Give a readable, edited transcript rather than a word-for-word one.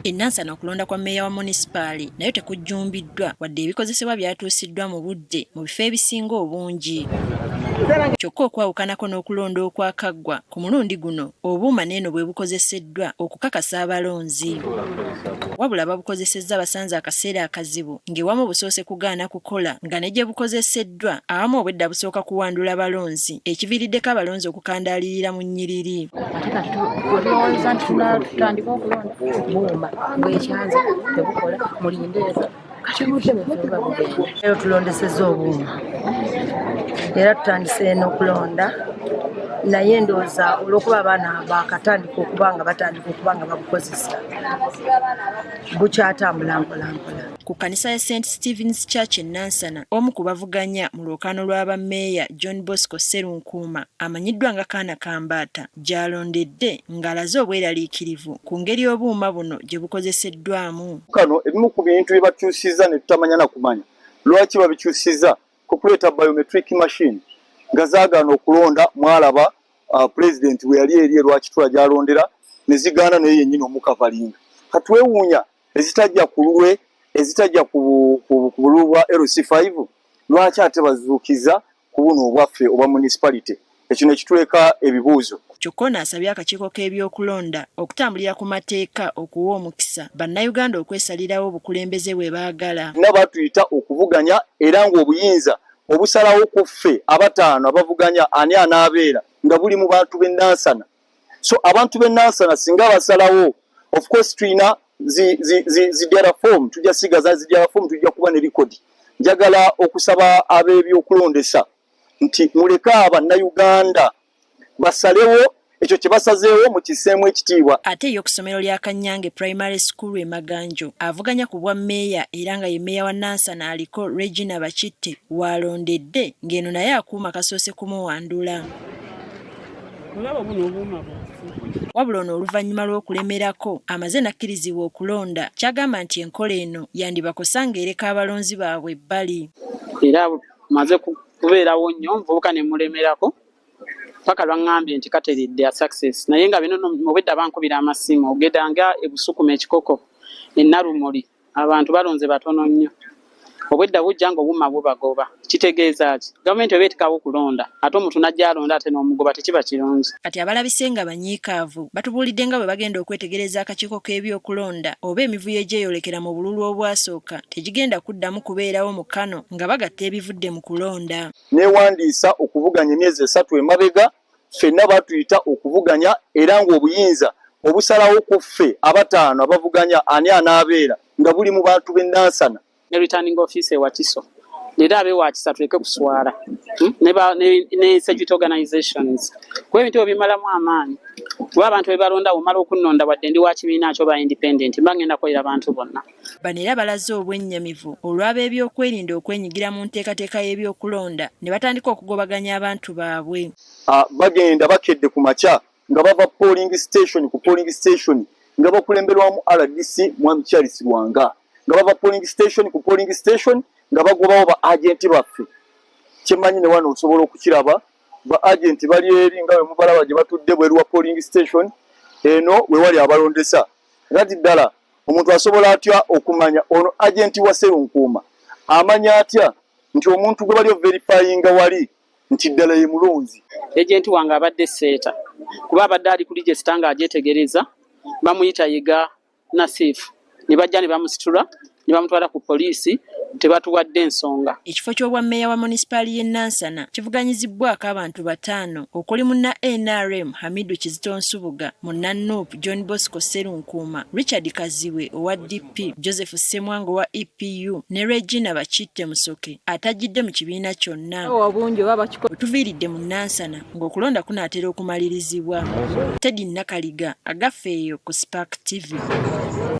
E Nansana okulonda kwa mmeeya wa munisipaali nayo tekujjumbiddwa wadde ebikozesebwa byatuusiddwa mu budde mu bifo ebisinga obungi. Kyokka okwawukanako n'okulonda okwakaggwa ku mulundi guno obuuma n'eno bwe bukozeseddwa okukakasa abalonzi. Wabula ababukozesezza basanze akaseera akazibu ng'ewamu busoose kugaana kukola nga ne gye bukozeseddwa awamu obwedda busooka kuwandula balonzi ekiviiriddeko abalonzi okukandaalirira mu nnyiriri. Ate kati tulowooza nti tutandika okulonda buuma bwekyanze tebukola mulindeezo kati obudde bwaffe buba bugenda. Leero tulondesezza obuuma era tutandise n'okulonda naye ndowooza olw'okuba abaana bakatandika okuba nga batandika okuba nga babukozesa bukyatambula mpolampola. Ku kkanisa ya St Stephen's Church e Nansana, omu ku bavuganya mu lwokaano lwa bammeeya John Bosco Sserunkuuma amanyiddwa nga Kaana Kambaata gy'alondedde ng'alaze obweraliikirivu ku ngeri obuuma buno gye bukozeseddwamu. Kano ebimu ku bintu bye bakyusizza ne tutamanya na kumanya lwaki babikyusizza kwe kuleeta biometric machine nga zaagaana okulonda mwalaba pulezidenti bwe yali eri e Rwakitura gy'alondera ne zigaana naye yennyini omukavalinga. Katwewuunya ezitajja ku lulwe ezitajja ku bululu bwa LC5 lwaki ate bazuukiza ku buno obwaffe obwa municipality ekyo ne kituleka ebibuuzo. Kyokka ono asabye akakiiko k'ebyokulonda okutambulira ku mateeka okuwa omukisa Bannayuganda okwesalirawo obukulembeze bwe baagala. Nga batuyita okuvuganya era ng'obuyinza obusalawo ku ffe abataano abavuganya ani anaabeera nga buli mu bantu b'e Nansana. So abantu b'e Nansana singa basalawo, of course tulina zi, zi, zi, zi DR form, tujja sigaza zi DR form, tujja kuba ne record. Njagala okusaba ab'ebyokulondesa nti muleke Abannayuganda basalewo ekyo kye basazeewo mukisseemu ekitiibwa. Ate ye ku ssomero lya Kanyange Primary School e Maganjo avuganya ku bwa mmeeya era nga ye mmeeya wa Nansana aliko Regina Bakitte w'alondedde ng'eno naye akuuma kasoose kumuwandula. Wabula ono oluvannyuma lw'okulemerako amaze n'akkirizibwa okulonda ky'agamba nti enkola eno yandibakosa ng'ereka abalonzi baabwe ebbali. Era maze kubeerawo nnyo nvubuka ne mulemerako paka lwaŋŋambye nti kateredde a success naye nga bino obwedda bankubira amasimu ogenda nga ebusukuma ekikoko enalumuli abantu balonze batono nnyo obwedda bujja nga obuuma bubagoba kitegeeza ki gavumenti oba etekawo okulonda ate omuntu najja alonda ate n'omugoba tekiba kirungi. Kati abalabise nga banyiikaavu batubuulidde nga bwe bagenda okwetegereza akakiiko k'ebyokulonda oba emivuyo egyeyolekera mu bululu obwasooka tegigenda kuddamu kubeerawo mu kano nga bagatta ebivudde mu kulonda. Neewandiisa okuvuganya emyezi esatu emabega, ffenna batuyita okuvuganya era ng'obuyinza obusalawo ku ffe abataano abavuganya ani anaabeera nga buli mu bantu b'e Nansana. Ne returning officer e Wakiso leero ab'e Wakisa tuleke kuswala hmm? ne, ne, ne security organizations kuba ebintu ebyo bimalamu amaanyi kuba abantu bebalonda omala okunnonda wadde ndi wa kibiina kyo ba independent mba ngenda kukolera bantu bonna. Bano era balaze obwennyamivu olw'abeebyokwerinda okwenyigira mu nteekateeka y'ebyokulonda ne batandika okugobaganya abantu baabwe. Bagenda bakedde ku makya nga bava polling station ku polling station nga bakulemberwamu RDC Mwami Charles Lwanga nga bava polling station ku polling station nga bagobawo ba agenti baffe. Kyemmanyi ne wano osobola okukiraba ba agenti bali eri nga bwe mubalaba gye batudde bweru wa polling station eno we wali abalondesa. Kati ddala omuntu asobola atya okumanya ono agenti wa Sserunkuuma amanya atya nti omuntu gwe bali overifyinga wali nti ddala ye mulonzi? Agenti wange abadde seeta kuba abadde ali ku register ng'agyetegereza bamuyita Yiga Nasif ne bajja ne bamusitula ne bamutwala ku poliisi tebatuwadde ensonga. Ekifo ky'obwa mmeeya wa munisipaali y'e Nansana kivuganyizibbwako abantu bataano okuli munna nrm Hamidu Kizito Nsubuga, munna nup John Bosco Sserunkuuma, Richard Kazibwe owa DP, Joseph Ssemwanga owa EPU ne Regina Bakitte Musoke atajjidde mu kibiina kyonna. Wetuviiridde mu Nansana ng'okulonda kunaatera okumalirizibwa. Teddy Nakaliga, Agaffe eyo ku Spark TV.